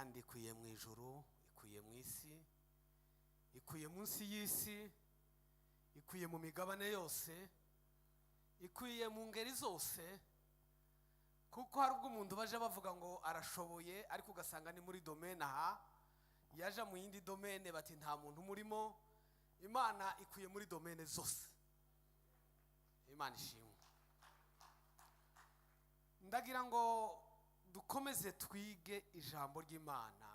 Kandi ikwiye mu ijuru, ikwiye mu isi, ikwiye munsi y'isi, ikwiye mu migabane yose, ikwiye mu ngeri zose, kuko hari ubwo umuntu baje bavuga ngo arashoboye, ariko ugasanga ni muri domaine aha, yaja mu yindi domaine bati nta muntu umurimo. Imana ikwiye muri domaine zose. Imana ishimwe. Ndagira ngo dukomeze twige ijambo ry'Imana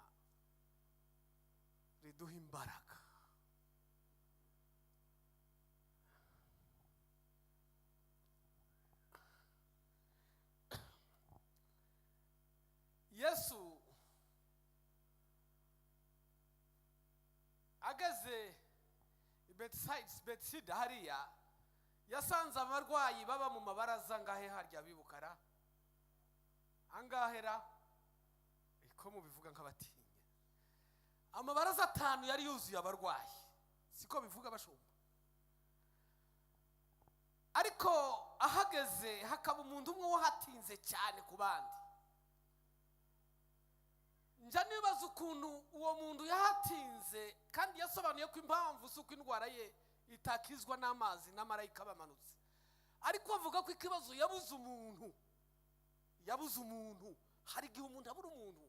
riduha imbaraga. Yesu ageze i Betsida hariya, yasanze abarwayi baba mu mabaraza ngahe harya bibukara angahera ko mubivuga nk'abatinya. Amabaraza atanu yari yuzuye abarwayi, siko bivuga bashumba? Ariko ahageze hakaba umuntu umwe wahatinze cyane ku bandi. Njya nibaza ukuntu uwo muntu yahatinze, kandi yasobanuye ko impamvu si uko indwara ye itakizwa n'amazi n'amarayika bamanutse, ariko avuga ko ikibazo yabuze umuntu. Yabuze umuntu. Hari igihe umuntu abura umuntu.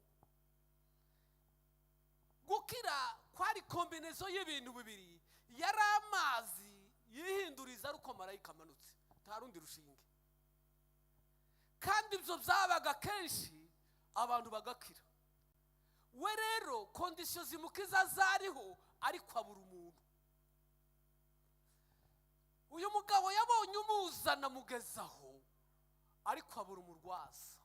Gukira kwari combinaison y'ibintu bibiri: yari amazi yihinduriza ari uko marayika amanutse, nta rundi rushinge. Kandi ibyo byabaga kenshi, abantu bagakira. We rero conditions zimukiza zariho, ariko abura umuntu. Uyu mugabo yabonye umuzana amugezaho, ariko abura umurwaza.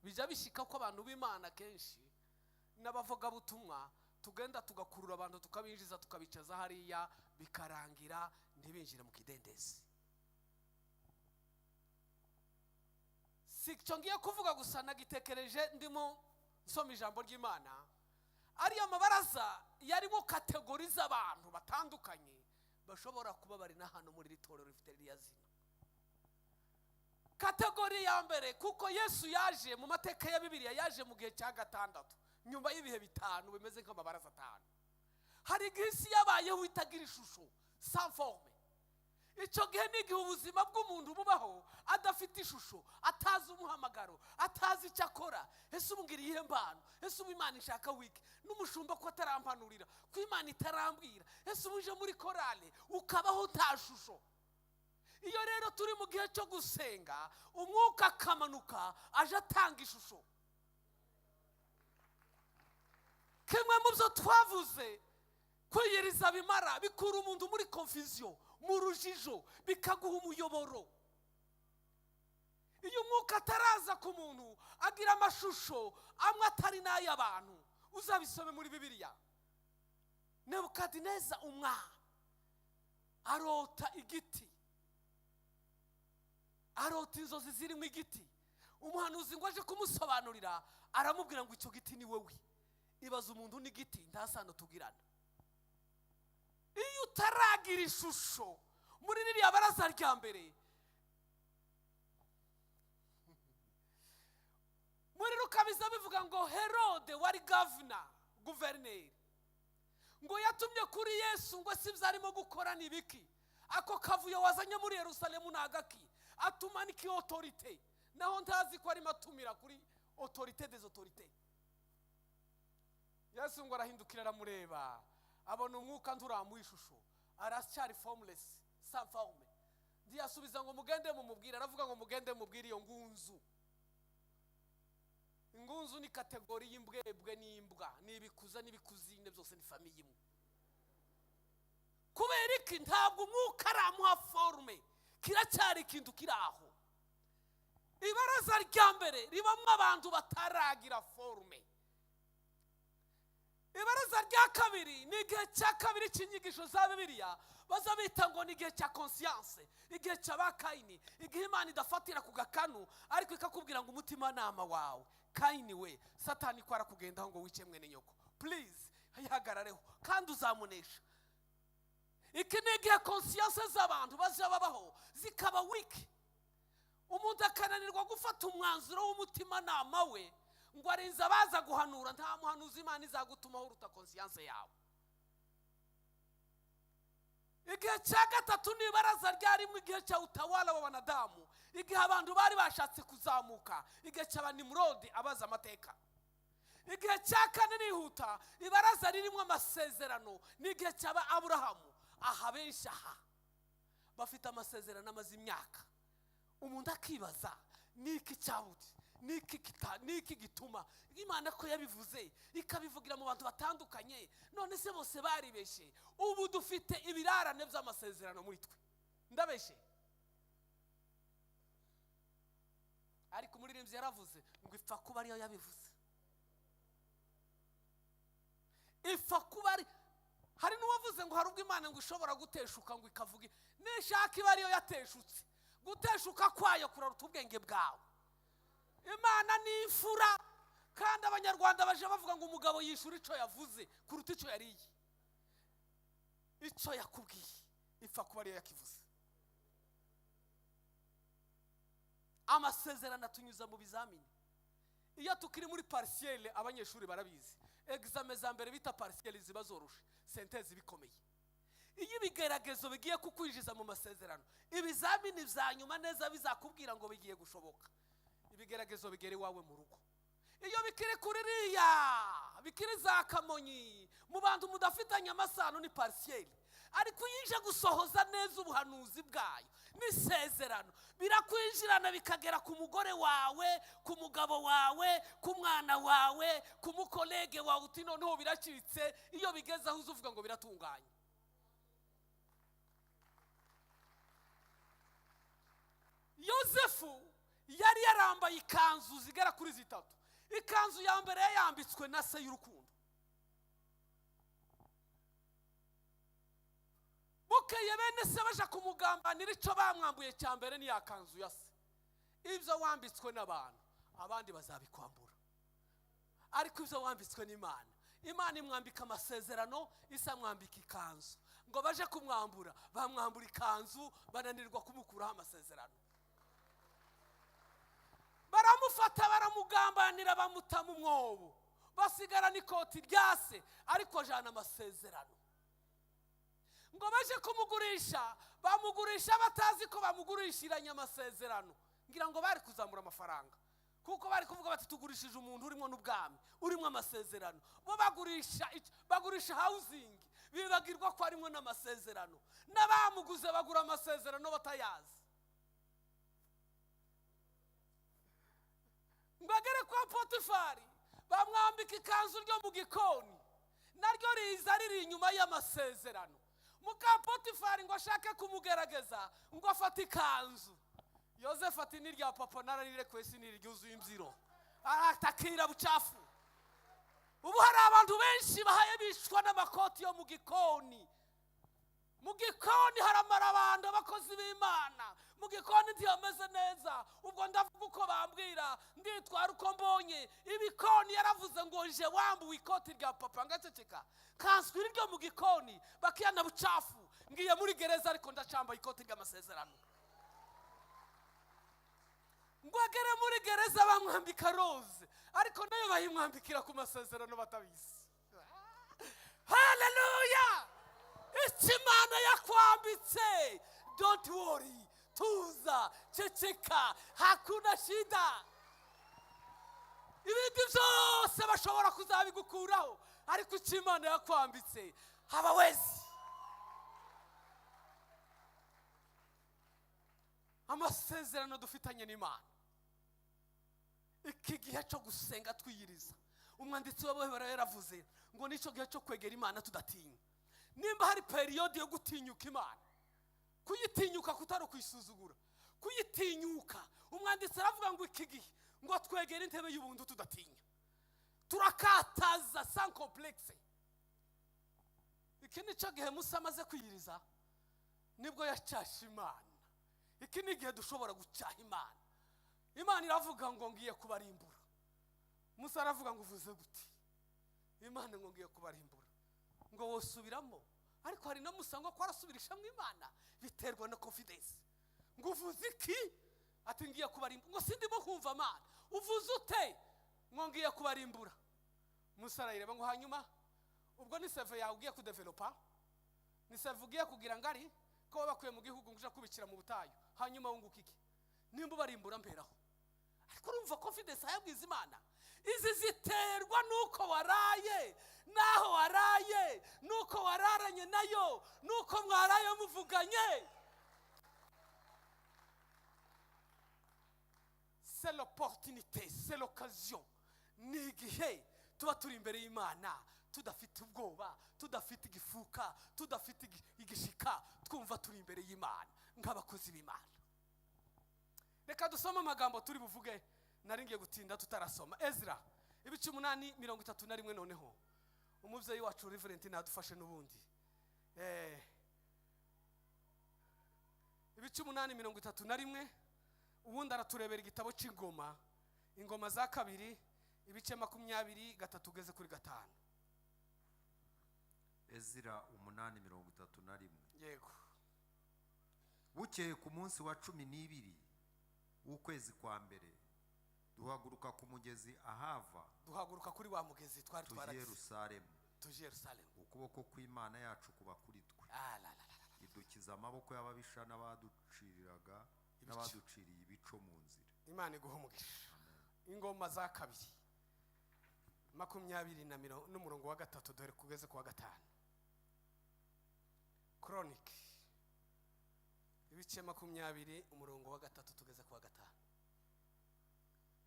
Bijya bishyika ko abantu b'Imana kenshi n'abavugabutumwa tugenda tugakurura abantu, tukabinjiza, tukabicaza hariya, bikarangira ntibinjire mu kidendezi. Si icyo ngiye kuvuga gusa, nagitekereje ndimo nsoma ijambo ry'Imana. Ariya mabaraza yarimo catégories z'abantu batandukanye bashobora kuba bari na hano muri iri torero rifite ririya zina. Catégorie ya mbere, kuko Yesu yaje mu mateka ya Bibiliya, yaje mu gihe cya gatandatu nyuma y'ibihe 5 bimeze nk'amabaraza atanu. Hari igihe isi yabayeho itagira ishusho, sans forme. Icyo gihe ni igihe ubuzima bw'umuntu bubaho adafite ishusho, atazi umuhamagaro, atazi icyo akora. Ese ubu ngira iyihe mpano? Ese ubu Imana ishaka wiki n'umushumba ko atarampanurira, ko Imana itarambwira? Ese ubu uje muri korale ukabaho nta shusho? Iyo rero turi mu gihe cyo gusenga, umwuka akamanuka, aje atanga ishusho. Kimwe mu byo twavuze, kwiyiriza bimara bikura umuntu muri confusion, mu rujijo, bikaguha umuyoboro. Iyo umwuka ataraza ku muntu, agira amashusho amwe atari n'ay'abantu. Uzabisome muri Bibiliya. Nebukadineza umwami arota igiti, arota inzozi zirimo igiti. Umuhanuzi ngo aje kumusobanurira, aramubwira ngo icyo giti ni wowe. Ibaza umuntu n'igiti, nta sano tugirana. Iyo utaragira ishusho muri ririya baraza rya mbere, muri Rukabiza bivuga ngo Herode wari gavuna, guverineri, ngo yatumye kuri Yesu ngo si ibyo arimo gukora ni ibiki? Ako kavuyo wazanye muri Yerusalemu ni agaki? Atuma niki autorité, naho ntazi ko arimo atumira kuri autorité des autorités. Yesu ngo arahindukira, aramureba, abona umwuka nturamuha ishusho, aracyari formless, sans forme. Ntiyasubiza ngo mugende mumubwire, aravuga ngo mugende mubwire iyo ngunzu. Ingunzu ni catégorie y'imbwebwe n'imbwa, ni ibikuza n'ibikuzine, byose ni famille imwe. Kubera iki? Ntabwo umwuka aramuha forme, kiracyari ikintu kiri aho. Ibaraza rya mbere ribamo abantu bataragira forme. Ibaraza rya kabiri ni igihe cya kabiri cy'inyigisho za Bibiliya, baza bita ngo ni igihe cya conscience, igihe cya ba Kayini, igihe Imana idafatira ku gakanu, ariko ikakubwira ngo umutimanama wawe, Kayini we, Satani ko arakugendaho ngo wice mwene nyoko, please yihagarareho kandi uzamunesha. Iki ni igihe conscience z'abantu baza babaho zikaba weak, umuntu akananirwa gufata umwanzuro w'umutimanama we. Ngo arinze abaza guhanura. Nta muhanuzi Imana izagutumaho uruta conscience yawe. Igihe cya gatatu ni ibaraza ryarimo igihe cya utawala w'abanadamu, igihe abantu bari bashatse kuzamuka, igihe cya Nimurodi abaza amateka. Igihe cya kane, nihuta, ibaraza ririmo amasezerano ni igihe cy'aba Aburahamu. Aha benshi aha bafite amasezerano amaze imyaka, umuntu akibaza: niki cyabuze? Niki gituma Imana ko yabivuze, ikabivugira mu bantu batandukanye, none se bose baribeshe? Ubu dufite ibirarane by'amasezerano muri twe. Ndabeshe? Ariko umuririmbyi yaravuze ngo ipfa kuba ariyo yabivuze, ipfa kuba ari. Hari n'uwavuze ngo hari ubwo Imana ngo ishobora guteshuka, ngo ikavuga, nishaka iba ariyo yateshutse. Guteshuka kwayo kuraruta ubwenge bwawe. Imana ni imfura, kandi Abanyarwanda baje bavuga ngo umugabo yishyura icyo yavuze kuruta icyo yariye. Icyo yakubwiye ipfa kuba ariyo yakivuze. Amasezerano atunyuza mu bizamini. Iyo tukiri muri partiel, abanyeshuri barabizi, examen za mbere bita partiel ziba zoroshe, synthèse bikomeye. Iyo ibigeragezo bigiye kukwinjiza mu masezerano, ibizamini bya nyuma neza bizakubwira ngo bigiye gushoboka. Ibigeragezo bigera iwawe mu rugo. Iyo bikiri kuri riya, bikiri za Kamonyi, mu bantu mudafitanye amasano, ni partiel. Ariko iyo ije gusohoza neza ubuhanuzi bwayo n'isezerano, birakwinjirana, bikagera ku mugore wawe, ku mugabo wawe, ku mwana wawe, ku mu collègue wawe, uti noneho biracitse. Iyo bigeze aho uza uvuga ngo biratunganye. Yosefu yari yarambaye ikanzu zigera kuri zitatu. Ikanzu ya mbere yayambitswe na se y'urukundo. Bukeye bene se baje kumugambanira, icyo bamwambuye cya mbere ni ya kanzu ya se. Ibyo wambitswe n'abantu, abandi bazabikwambura, ariko ibyo wambitswe n'Imana, Imana imwambika amasezerano, isa mwambika ikanzu. Ngo baje kumwambura, bamwambura ikanzu, bananirwa kumukuraho amasezerano. Baramufata, baramugambanira, bamuta mu mwobo, basigarana ikoti rya se, ariko ajana amasezerano. Ngo baje kumugurisha, bamugurisha batazi ko bamugurishiranye amasezerano. Ngira ngo bari kuzamura amafaranga, kuko bari kuvuga bati tugurishije umuntu urimo n'ubwami, urimo amasezerano. Bo bagurisha bagurisha housing, bibagirwa ko harimo n'amasezerano. N'abamuguze bagura amasezerano batayazi. Ngo agere kwa Potifari, bamwambika ikanzu ryo mu gikoni, naryo riza riri inyuma y'amasezerano. Muka Potifari ngo ashake kumugerageza, ngo afate ikanzu. Yosefu ati n'irya papa nararirekuye, si ryuzuye imbyiro, aratakira bucafu. Ubu hari abantu benshi bahaye bicwa n'amakoti yo mu gikoni. Mu gikoni haramara abantu, abakozi b'Imana, mu gikoni ntiyameze neza. Ubwo ndavuga uko bambwira, nditwara uko mbonye. Ibikoni yaravuze ngo nje wambuwe ikoti rya papa ngaceceka, kanswira iryo mu gikoni bakiyana bucafu, ngiye muri gereza ariko ndacambaye ikoti ry'amasezerano. Ngo agere muri gereza, bamwambika rose, ariko nayo bayimwambikira ku masezerano batabizi. Haleluya! Icyo Imana yakwambitse, don't worry, tuza, ceceka, hakuna shida. Ibindi byose bashobora kuzabigukuraho, ariko icyo Imana yakwambitse haba wese. Amasezerano dufitanye n'Imana. Iki gihe cyo gusenga twiyiriza, umwanditsi w'Abaheburayo yaravuze ngo nicyo gihe cyo kwegera Imana tudatinya. Nimba hari période yo gutinyuka Imana, kuyitinyuka kutari ukuyisuzugura, kuyitinyuka, umwanditsi aravuga ngo iki gihe ngo twegere intebe y'ubuntu tudatinya, turakataza sans complexe. Iki nicyo gihe Musa amaze kwiyiriza nibwo yacyashe Imana. Iki ni igihe dushobora gucyaha Imana. Imana iravuga ngo ngiye kubarimbura. Musa aravuga ngo uvuze gute? Imana ngo ngiye kubarimbura, ngo wosubiramo. Ariko hari na Musa ngo ko arasubirishamo Imana, biterwa na confidence. Ngo uvuze iki? Ati ngiye kubarimbura. Ngo sindimo kumva Mana, uvuze ute? Ngo ngiye kubarimbura. Musa arayireba ngo hanyuma ubwo ni CV yawe ugiye kudevelopa, ni CV ugiye kugira ngari ko wabakuye mu gihugu ngo uje kubikira mu butayu, hanyuma wunguka iki nimba ubarimbura? Mperaho. Ariko urumva confidence ayabwiza Imana. Izi ziterwa n'uko waraye, n'aho waraye, n'uko wararanye nayo, n'uko mwaraye muvuganye. C'est l'opportunité, c'est l'occasion. Ni igihe tuba turi imbere y'Imana tudafite ubwoba, tudafite igifuka, tudafite igishika, twumva turi imbere y'Imana nk'abakozi b'Imana. Reka dusome amagambo turi buvuge. Nari ngiye gutinda tutarasoma Ezra ibice 8, 31. Noneho umubyeyi wacu Reverend nadufashe n'ubundi. Ibice 8, 31. Ubundi araturebera igitabo cy'ingoma, Ingoma za Kabiri, ibice 23, ugeze kuri 5. Ezira 8, 31. Yego. Bukeye ku munsi wa 12 w'ukwezi kwa mbere, duhaguruka ku mugezi Ahava, Duhaguruka kuri wa mugezi twari tujya i twaragize, Yerusalemu. Tuje Yerusalemu. Ukuboko kw'Imana yacu kuba kuri twe, Ah, la, la, la, la. idukiza amaboko y'ababisha n'abaduciriraga, n'abaduciriye ibico mu nzira. Imana iguha umugisha. Ingoma za Kabiri 20 n'umurongo wa 3, dore kugeze ku wa 5. Chronique, ibice 20, umurongo wa 3 tugeze ku wa 5.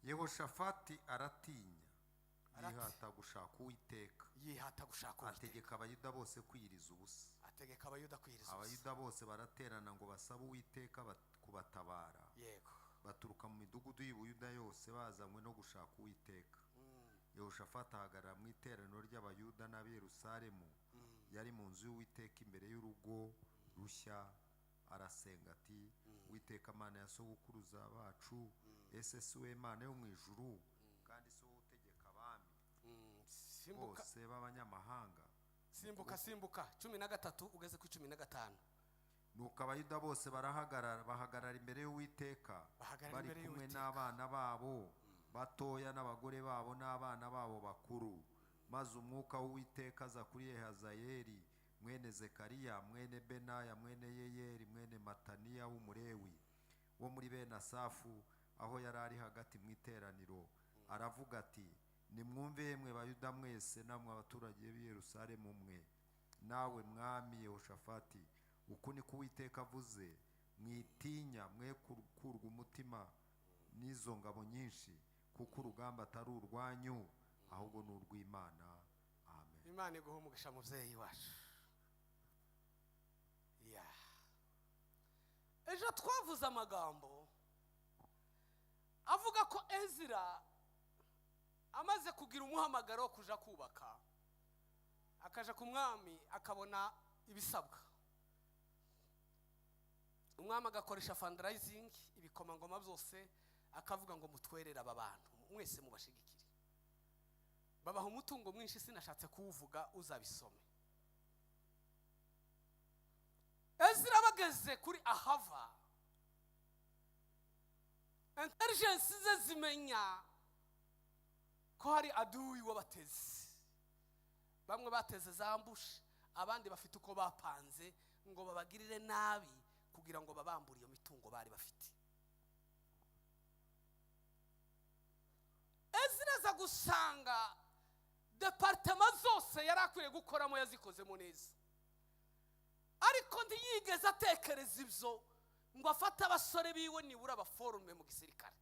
Yehoshafati aratinya, yihata gushaka Uwiteka. Yihata gushaka Uwiteka. Ategeka Abayuda bose kwiyiriza ubusa. Ategeka Abayuda kwiyiriza ubusa. Abayuda bose baraterana ngo basabe Uwiteka kubatabara. Baturuka mu midugudu y'Ubuyuda yose bazanywe no gushaka Uwiteka. Yehoshafati ahagarara mu iteraniro ry'Abayuda n'ab'Yerusalemu, yari mu nzu y'Uwiteka imbere y'urugo rushya, arasenga ati: "Uwiteka Mana ya sogokuruza bacu, ese si we Mana yo mu ijuru, kandi si wowe utegeka abami Simbuka. bose b'abanyamahanga?" Simbuka, simbuka, 13 ugeze ku 15. Nuko Abayuda bose barahagarara, bahagarara imbere y'Uwiteka, Bahagarara bari imbere kumwe y'Uwiteka. n'abana babo batoya n'abagore babo n'abana babo bakuru. Maze umwuka w'Uwiteka aza kuri Yehazayeli mwene Zekariya, mwene Benaya, mwene Yeyeri, mwene Mataniya w'Umulewi wo muri bene Asafu, aho yari ari hagati mu iteraniro. Aravuga ati: "Nimwumve yemwe Bayuda mwese, namwe abaturage b'i Yerusalemu mwe, nawe mwami Yehoshafati! Uku niko Uwiteka avuze: Mwitinya, mwe kurwa umutima n'izo ngabo nyinshi, kuko urugamba atari urwanyu, ahubwo ni urw'Imana." Amen. Imana iguha umugisha, mubyeyi wacu. Ya, ejo twavuze amagambo avuga ko Ezira amaze kugira umuhamagaro wo kuja kubaka, akaja ku mwami, akabona ibisabwa, umwami agakoresha fundraising, ibikomangoma byose, akavuga ngo mutwerere aba bantu mwese mubashigikire. Babaha umutungo mwinshi, sinashatse kuwuvuga, uzabisome. Ezira bageze kuri Ahava, intelligence ze zimenya ko hari aduyi w'abatezi. Bamwe bateze za ambush, abandi bafite uko bapanze ngo babagirire nabi kugira ngo babambure iyo mitungo bari bafite. Ezira aza gusanga département zose yari akwiye gukoramo yazikozemo neza, ariko ntiyigeze atekereza ibyo ngo afate abasore biwe nibura abaforume mu gisirikare.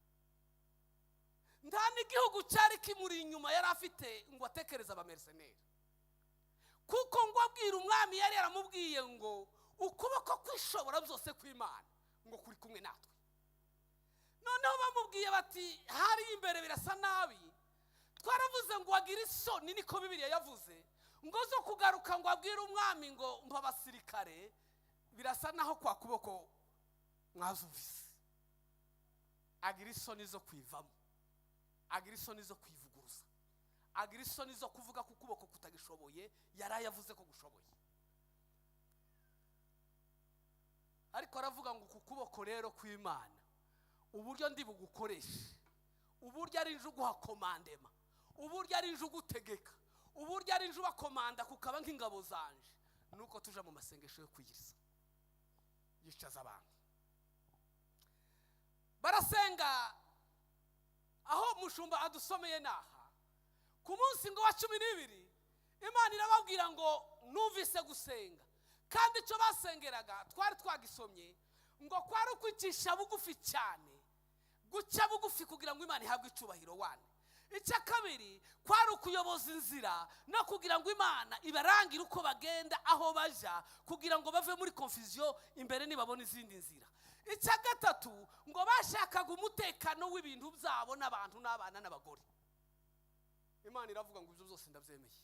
Nta n'igihugu cyari kimuri inyuma yari afite ngo atekereze aba mercenaires, kuko ngo abwira umwami yari yaramubwiye ngo ukuboko kwishobora byose kw'Imana ngo kuri kumwe natwe. Noneho bamubwiye bati hari imbere birasa nabi. Twaravuze ngo agire isoni, niko Bibiliya yavuze, ngo zo kugaruka ngo abwire umwami ngo mpa abasirikare. Birasa naho kwa kuboko mwazumvise, agira isoni zo kwivamo, agira isoni zo kwivuguruza, agira isoni zo kuvuga ko ukuboko kutagishoboye yari yavuze ko gushoboye. Ariko aravuga ngo uku kuboko rero kw'Imana, uburyo ndi bugukoreshe. Uburyo ari nje uguha commandement, uburyo ari nje ugutegeka, uburyo ari nje ubakomanda kukaba nk'ingabo zanje, nuko tuja mu masengesho yo kwiyiriza. Yicaza abantu, barasenga. Aho mushumba adusomeye naha ku munsi ngo wa 12, Imana irababwira ngo numvise gusenga. Kandi icyo basengeraga twari twagisomye, ngo kwari ukwicisha bugufi cyane, guca bugufi kugira ngo Imana ihabwe icyubahiro wane. Icya kabiri kwari ukuyoboza inzira no kugira ngo Imana ibarangire uko bagenda, aho bajya, kugira ngo bave muri confusion imbere nibabona izindi nzira. Icya gatatu ngo bashakaga umutekano w'ibintu byabo n'abantu n'abana n'abagore. Imana iravuga ngo ibyo byose ndabyemeye,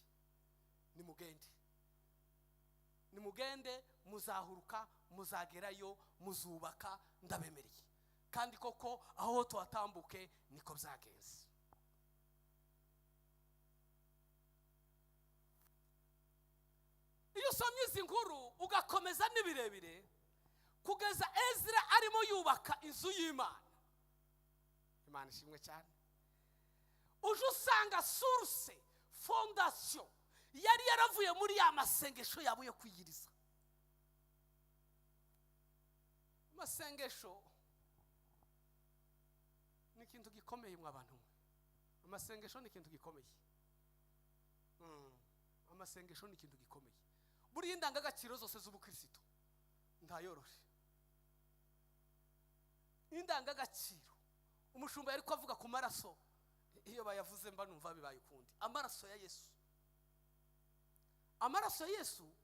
nimugende, nimugende, muzahuruka, muzagerayo, muzubaka, ndabemereye. Kandi koko aho tuhatambuke niko byagenze. Iyo usomye izi nkuru ugakomeza n'ibirebire kugeza Ezra arimo yubaka inzu y'Imana, Imana ishimwe cyane, uje usanga source, fondation yari yaravuye muri ya masengesho yabo yo kwiyiriza. Amasengesho ni ikintu gikomeye mwa bantu mwe. Amasengesho ni ikintu gikomeye. Amasengesho ni ikintu gikomeye. Buriya indangagaciro zose z'ubukristo ntayoroshe. Indangagaciro umushumba yari kuvuga ku maraso, iyo bayavuze mba numva bibaye ukundi. Amaraso ya Yesu, amaraso ya Yesu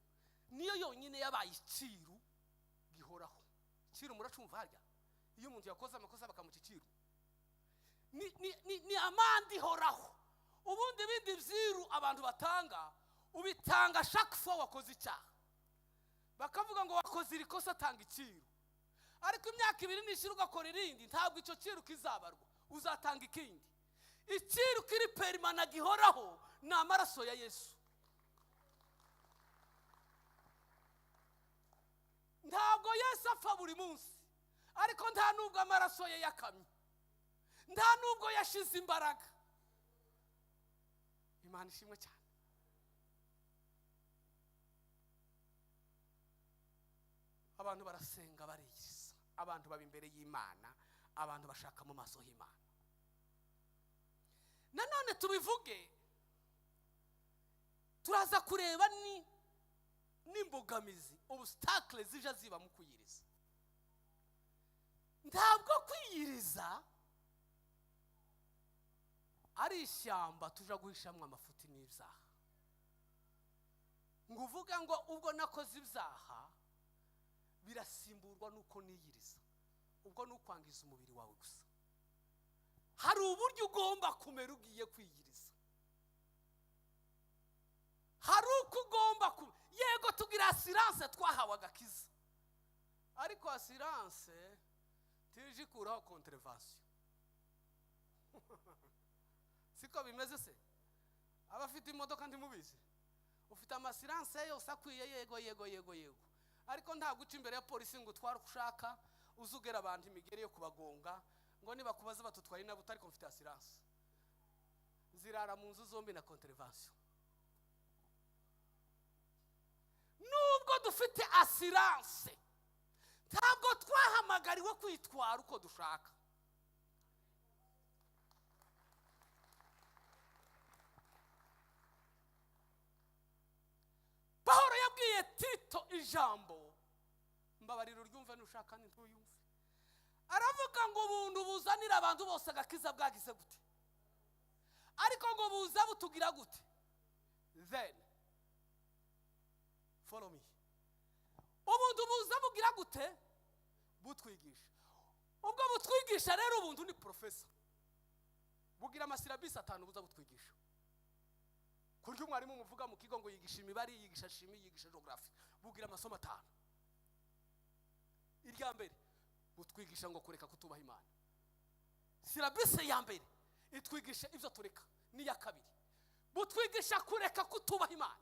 niyo yonyine yabaye iciru gihoraho. Iciru muracumva harya, iyo umuntu yakoze amakosa bakamuca iciru, ni amande ihoraho. Ubundi ibindi byiru abantu batanga, ubitanga chaque fois wakoze icyaha, bakavuga ngo wakoze iri kosa, atanga iciru. Ariko imyaka 2 nishira ugakora irindi, ntabwo icyo ciru kizabarwa, uzatanga ikindi. Iciru kiri permanent gihoraho ni amaraso ya Yesu. Ntabwo Yesu apfa buri munsi, ariko nta nubwo amaraso ye yakamye, nta nubwo yashize imbaraga. Imana ishimwe cyane. Abantu barasenga bariyiriza, abantu baba imbere y'Imana, abantu bashaka mu maso y'Imana. Nanone tubivuge, turaza kureba ni n'imbogamizi, obstacle zija ziba mu kwiyiriza. Ntabwo kwiyiriza ari ishyamba tuja guhishamwo amafuti n'ibyaha, ngo uvuge ngo ubwo nakoze ibyaha birasimburwa nuko niyiriza. Ubwo ni ukwangiza umubiri wawe gusa. Hari uburyo ugomba kumera ugiye kwiyiriza, hari uko ugomba yego tugira assurance twahawe agakiza, ariko assurance tije ikuraho contravention. Siko bimeze se? Abafite imodoka ntimubizi, ufite ama assurance yose akwiye, yego yego yego yego, ariko nta guca imbere ya polisi ngo utware uko ushaka, uzugera abantu imigeri yo kubagonga ngo nibakubaza batutwaye nabo, ariko mfite assurance. Zirara mu nzu zombi na contravention. Nubwo dufite assurance, ntabwo twahamagariwe kwitwara uko dushaka. Pawulo yabwiye Tito ijambo, mbabarira uryumve nushaka ntuyumve. Aravuga ngo ubuntu buzanira abantu bose agakiza bwagize gute, ariko ngo buza butugira gute? Then follow me. Ubuntu buza bugira gute? Butwigisha. Ubwo butwigisha rero, ubuntu ni professor, bugira ama syllabus 5 buza butwigisha. Kurya umwarimu muvuga mu kigo ngo yigisha imibare, yigisha chimie, yigisha geography, bugira amasomo 5. Irya mbere butwigisha ngo kureka kutubaha Imana. Syllabus ya mbere itwigisha ibyo tureka, n'iya kabiri butwigisha kureka kutubaha Imana.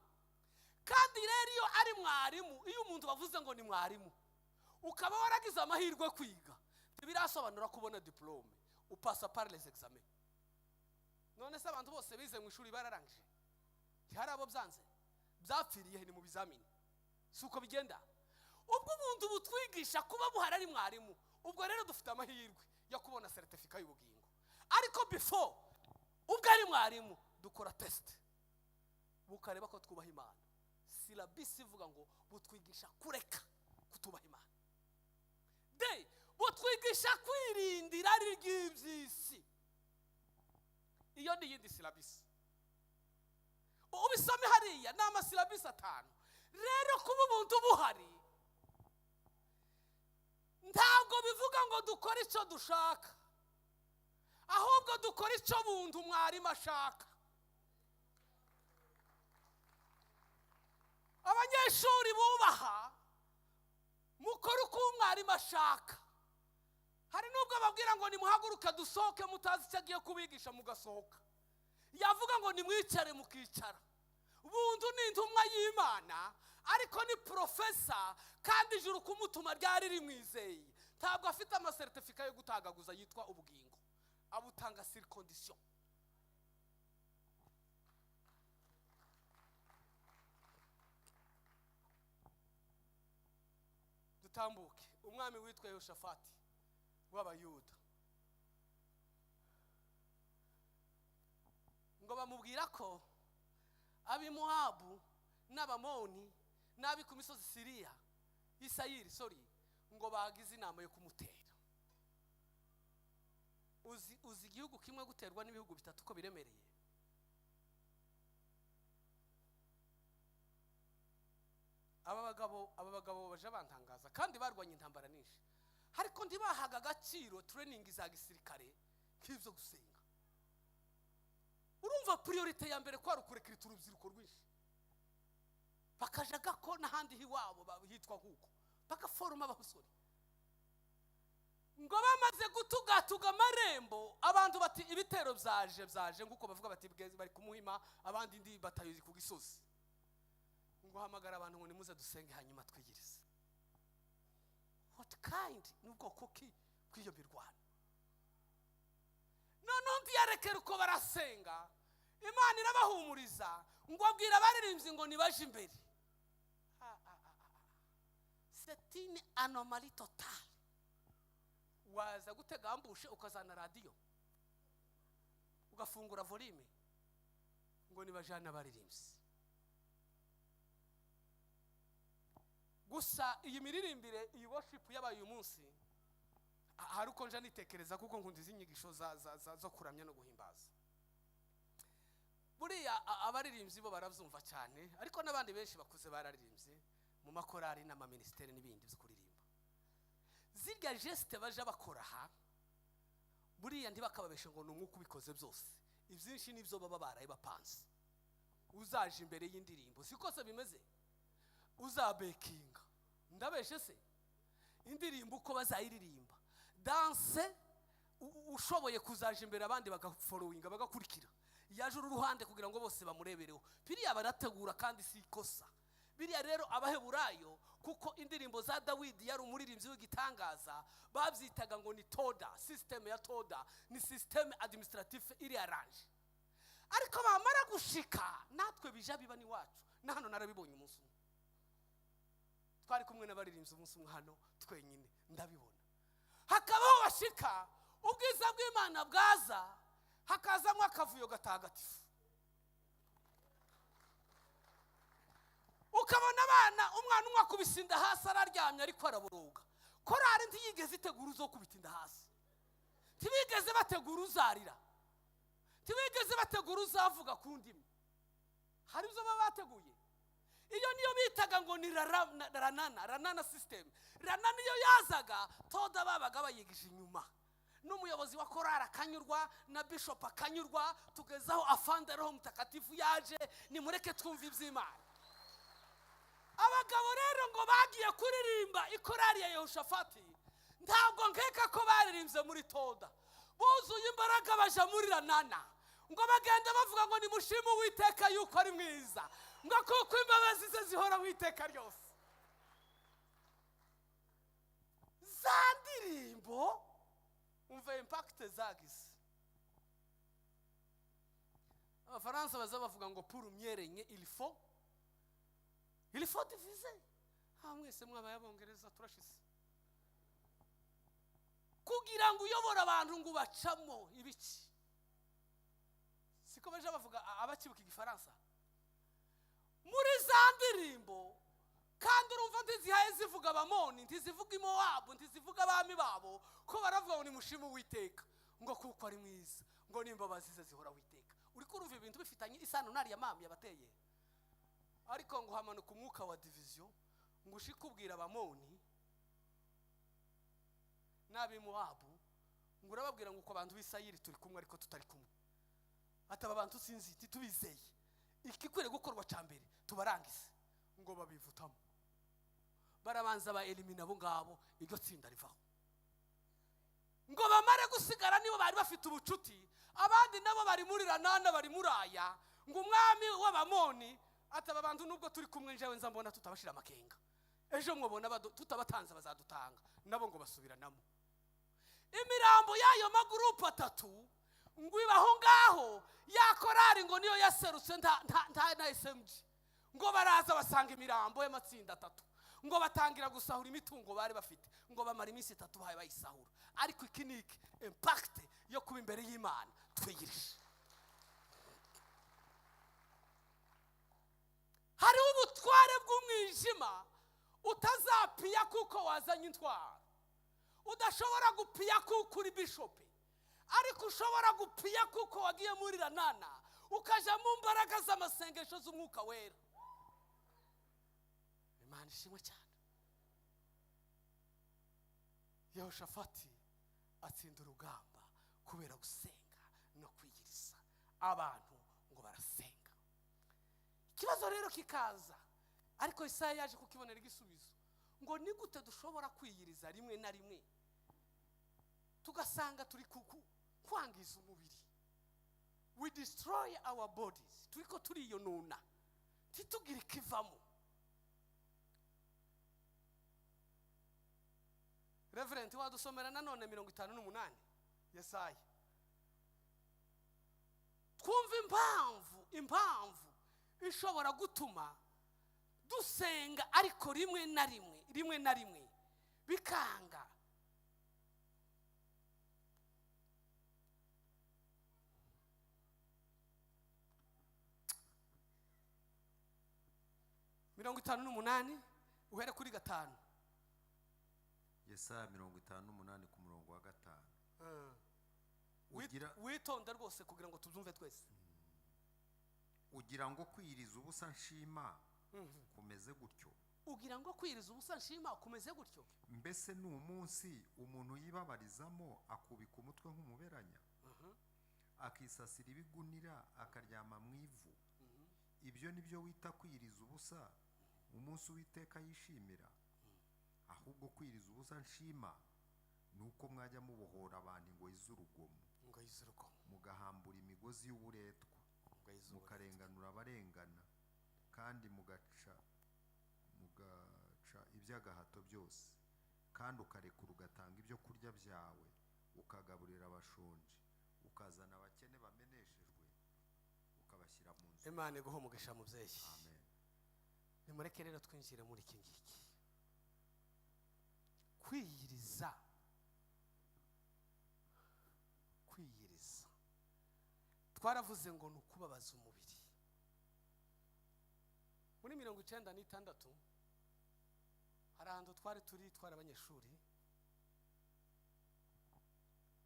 Kandi rero iyo ari mwarimu, iyo umuntu bavuze ngo ni mwarimu, ukaba waragize amahirwe kwiga, ntibirasobanura kubona diplôme, upasa par les examens. None se abantu bose bize mu ishuri bararangije? Ntihari abo byanze, byapfiriye he? Ni mu bizamini. Si uko bigenda. Ubwo ubuntu butwigisha kuba buhari ari mwarimu, ubwo rero dufite amahirwe yo kubona certificat y'ubugingo. Ariko before ubwo ari mwarimu, dukora test, bukareba ko twubaha Imana. Syllabus ivuga ngo butwigisha kureka kutubaha Imana, de butwigisha kwirinda irari ry'iby'isi. Iyo ni iyindi syllabus, ubisome hariya, ni ama syllabus atanu. Rero kuba ubuntu buhari ntabwo bivuga ngo dukore icyo dushaka, ahubwo dukora icyo buntu mwarimu ashaka. Abanyeshuri bubaha, mukore uko umwarimu ashaka. Hari n'ubwo ababwira ngo nimuhaguruke dusohoke, mutazi icyo agiye kubigisha, mugasohoka. Yavuga ngo nimwicare, mukicara. Buntu ni intumwa y'Imana, ariko ni professor, kandi ijuru kumutuma ryari rimwizeye. Ntabwo afite ama certificat yo gutagaguza yitwa ubugingo, abutanga sur condition. Dutambuke. Umwami witwa Yehoshafati w'Abayuda, ngo bamubwira ko ab'i Mowabu n'Abamoni n'abi ku misozi Siriya, Isayiri, sorry, ngo bagize inama yo kumutera. Uzi igihugu kimwe guterwa n'ibihugu bitatu ko biremereye? Aba bagabo baje bantangaza, kandi barwanye intambara nyinshi, ariko ntibahaga agaciro training za gisirikare nk'ibyo gusenga. Urumva, priorité ya mbere kwari ukurekirita urubyiruko rwinshi, bakajaga ko n'ahandi hiwabo hitwa nk'uko, bagaforoma abasore. Ngo bamaze gutugatuga amarembo, abantu bati ibitero byaje, byaje, nk'uko bavuga bati bari kumuhima, abandi ndi batayozi ku gisozi. Ngo hamagara abantu ngo nimuze dusenge, hanyuma twigirize. What kind, n'ubwoko ki bw'iyo mirwano? Noneho ntiyarekera uko, barasenga, Imana irabahumuriza. Ngo abwira abaririmbyi ngo nibaje imbere. Ah, ah, ah, ah. C'est une anomalie totale. Waza gutega ambush, ukazana radiyo, ugafungura volume, ngo nibajane abaririmbyi gusa. Iyi miririmbire, iyi worship yabaye uyu munsi, hari uko nja nitekereza, kuko nkunda izi nyigisho zo kuramya no guhimbaza. Buriya abaririmbyi bo barabyumva cyane, ariko n'abandi benshi bakuze bararirimbye mu makorari n'amaminisiteri n'ibindi byo kuririmba. Zirya geste baja bakora aha, buriya ntibakababeshe ngo ni umwuka ubikoze byose. Ibyinshi nibyo baba baraye bapanze. Uzaje imbere y'indirimbo, siko se bimeze? Uzabekinga, ndabeshe se? Indirimbo uko bazayiririmba, danse, ushoboye kuzaja imbere, abandi bagafollowinga, bagakurikira, yaje uru ruhande kugira ngo bose bamurebereho. Biriya barategura, kandi si ikosa. Biriya rero Abaheburayo, kuko indirimbo za Dawidi, yari umuririmbyi w'igitangaza, babyitaga ngo ni toda, système ya toda, ni système administratif iri arrangé. Ariko bamara gushika, natwe bija biba n'iwacu, na hano narabibonye. Umunsi umwe twari kumwe n'abaririmbyi, umunsi umwe hano twenyine, ndabibona. Hakabaho bashika, ubwiza bw'Imana bwaza, hakazamo akavuyo gatagatifu, ukabona abana, umwana umwe akubise inda hasi, araryamye ariko araboroga. Korari ntiyigeze itegura uzokubita inda hasi, ntibigeze bategura uzarira, ntibigeze bategura uzavuga ku ndimi. Hari ibyo baba bateguye. Iyo niyo bitaga ngo ni ranana system. Ranana iyo yazaga, toda babaga bayigije inyuma, n'umuyobozi wa korari akanyurwa, na bishop akanyurwa. Tugezaho afande Roho Mutakatifu yaje, nimureke twumve iby'Imana. Abagabo rero ngo bagiye kuririmba, ikorari ya Yehoshafati, ntabwo nkeka ko baririmbye muri toda. Buzuye imbaraga, baja muri ranana. Ngo bagenda bavuga ngo nimushime Uwiteka yuko ari mwiza, ngo kuko imbabazi ze zihoraho iteka ryose. Za ndirimbo, umva impact zagize. Abafaransa baza bavuga ngo pour mieux régner, il faut diviser. Ah, mwese mwabaye Abongereza, turashize. Kugira ngo uyobore abantu ngo ubacamo ibiki, siko baje bavuga, abakibuka Igifaransa muri za ndirimbo. Kandi urumva ntizihaye zivuga Abamoni, ntizivuga Imowabu, ntizivuga abami babo, ko baravuga ngo nimushime Uwiteka, ngo kuko ari mwiza, ngo n'imbabazi ze zihora witeka. Uri kurumva ibintu bifitanye isano n'ariya mami yabateye. Ariko ngo hamanuka umwuka wa division, ngo ushike ubwira Abamoni n'ab'Imowabu, ngo urababwira ngo uko abantu b'Isayiri turi kumwe ariko tutari kumwe. Ati aba bantu sinzi, titubizeye. Igikwiriye gukorwa cya mbere, tubarangize. Ngo babivutamo, barabanza ba élimina abo ngabo, iryo tsinda rivaho. Ngo bamare gusigara nibo bari bafite ubucuti, abandi nabo bari muri ranana, bari muri aya. Ngo umwami w'Abamoni ati aba bantu nubwo turi kumwe, njyewe nza mbona tutabashira amakenga, ejo mwabona tutabatanze bazadutanga nabo. Ngo basubiranamo. Imirambo y'ayo magurupe atatu ngo iba aho ngaho. Ya korari ngo niyo yaserutse, nta na SMG. Ngo baraza basanga imirambo y'amatsinda atatu, ngo batangira gusahura imitungo bari bafite. Ngo bamara iminsi 3 bahaye bayisahura. Ariko iki ni iki? Impact yo kuba imbere y'Imana twiyirije. Hariho ubutware bw'umwijima utazapiya kuko wazanye intwaro, udashobora gupiya kuko uri bishope, ariko ushobora gupiya kuko wagiye muri ranana, ukajya mu mbaraga z'amasengesho z'Umwuka Wera. Imana ishimwe cyane. Yehoshafati atsinda urugamba kubera gusenga no kwiyiriza. Abantu ngo barasenga, ikibazo rero kikaza, ariko Isaya yaje kukibonera igisubizo. Ngo ni gute dushobora kwiyiriza, rimwe na rimwe tugasanga turi kwangiza umubiri? We destroy our bodies, turiko turiyonona, ntitugire ikivamo. Reverend, wadusomera nanone 58 Yesaya, twumva impamvu ishobora gutuma dusenga ariko rimwe na rimwe bikanga? 58, uhere kuri 5. Yesaya 58 ku murongo wa 5. Ugira Witonde rwose kugira ngo tubyumve twese. Ugira ngo kwiyiriza ubusa nshima kumeze gutyo? Ugira ngo kwiriza ubusa nshima kumeze gutyo? Mbese ni umunsi umuntu yibabarizamo, akubika umutwe nk'umuberanya, akisasira ibigunira, akaryama mu ivu? Ibyo ni byo wita kwiyiriza ubusa, umunsi Uwiteka yishimira? Ahubwo kwiyiriza ubusa nshima ni uko mwajya mubohora abantu ingoyi z'urugomo, Ingoyi z'urugomo. mugahambura imigozi y'uburetwa, Ingoyi z'uburetwa. mukarenganura abarengana, kandi mugaca iby'agahato byose, kandi ukarekura ugatanga ibyo kurya byawe, ukagaburira abashonji, ukazana abakene bameneshejwe, ukabashyira mu nzu. Imana iguha umugisha, mubyeyi. Amen. Nimureke rero twinjire muri iki ngiki, kwiyiriza. Kwiyiriza twaravuze ngo ni ukubabaza umubiri. Muri 96 hari ahantu twari turi, twari abanyeshuri,